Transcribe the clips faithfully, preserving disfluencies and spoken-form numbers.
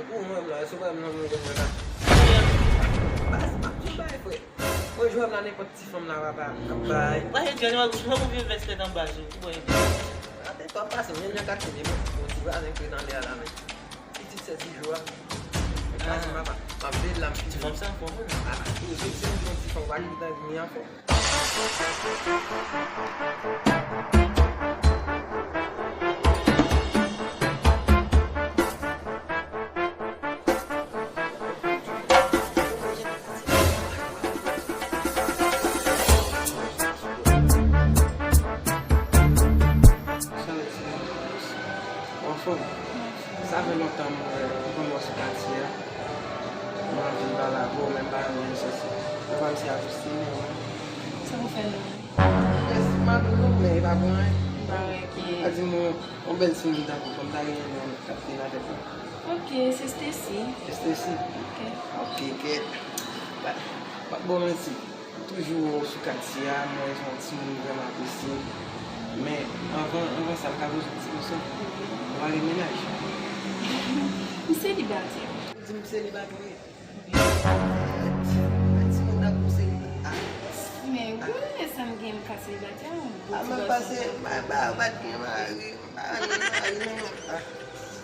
Ou wè m la, si w pa wè m nan, mwen konn mwen la. Baz, m ap di w bagay, frè. Mwen jwenn m la, nenpòt ti fanm la, papa, ap bay. Ba, e djèl, mwen, mwen, mwen vye vès tèt anba sou, ou wè. Atè, twa pase, men nan katye, men bon, bon, ti vazen k ret anlè a la, men. Pitit sèt jou a. Pase, papa, m ap veye l la, m piti. Ti fanm sa, fò, mwen. Ah, ou se, se yon ti fanm, ou pa ki tan vini an fò. Anfòm. Sa fè lontan mwen, mwen konn wè sou katye a. Mwen anvi pale avè w, men m pa janm gen chans. Mwen pa m se Agustin, men. Sa w fè la? Mèsi, m ap di w, men e pa pou anyen. Ba, ok. A di mwen, yon bèl timoun tankou w, m ta renmen yon k ap vin avèk mwen. Ok, se Stacy. Se Stacy? Ok. Ok, kèt. Ba, m ap ba w manti. M toujou wè w sou katye a, m wè se yon timoun vrèman apresye. Men, anvan, anvan sa, m ka poze w ti kesyon. Ou pa gen mennaj? M selibatè. Ou di m selibatè, wi. Timoun nan pou selibatè. Men wi, men sa m gen, m ka selibatè, yon bon ti gason. A, mwen panse, ba, ba, ou pa t gen mari, m pa gen mari, men, a.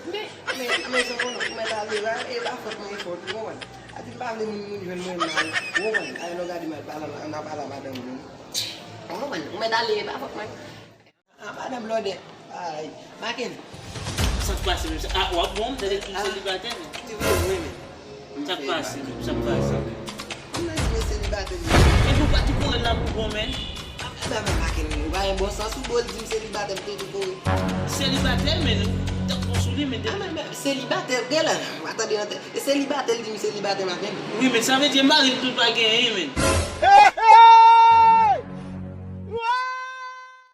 Men, men, men, se konnen, ou mèt ale, ba, e pa fòt mwen, e fòt ou, konprann? Ati m pa vle moun, moun jwenn mwen mal. Ou konprann? Alè lè w gade m al pale, an al pale a madanm ou. Ou konprann? Ou mèt ale, e pa fòt mwen. Ah, madanm blòdè. Ay, Maken. Sa k pase menm? Ah, w ap bon, m tande m selibatè, men. Li vle mwen, men. Sa k pase menm? Sa k pase? Moun nan di mwen selibatè, men. Epi w pa tou kore l la pou bon, men. Apa, men Maken, ou pa gen bon sans ou, bon, l di m selibatè, m toujou kore. Selibatè, men, ou t ap bon sou li, men. Ah, men, men, selibatè, gen la, w a tande nan tèt. E selibatè, l di m selibatè, Maken. Wi, men sa vle di mari l tou pa genyen, men.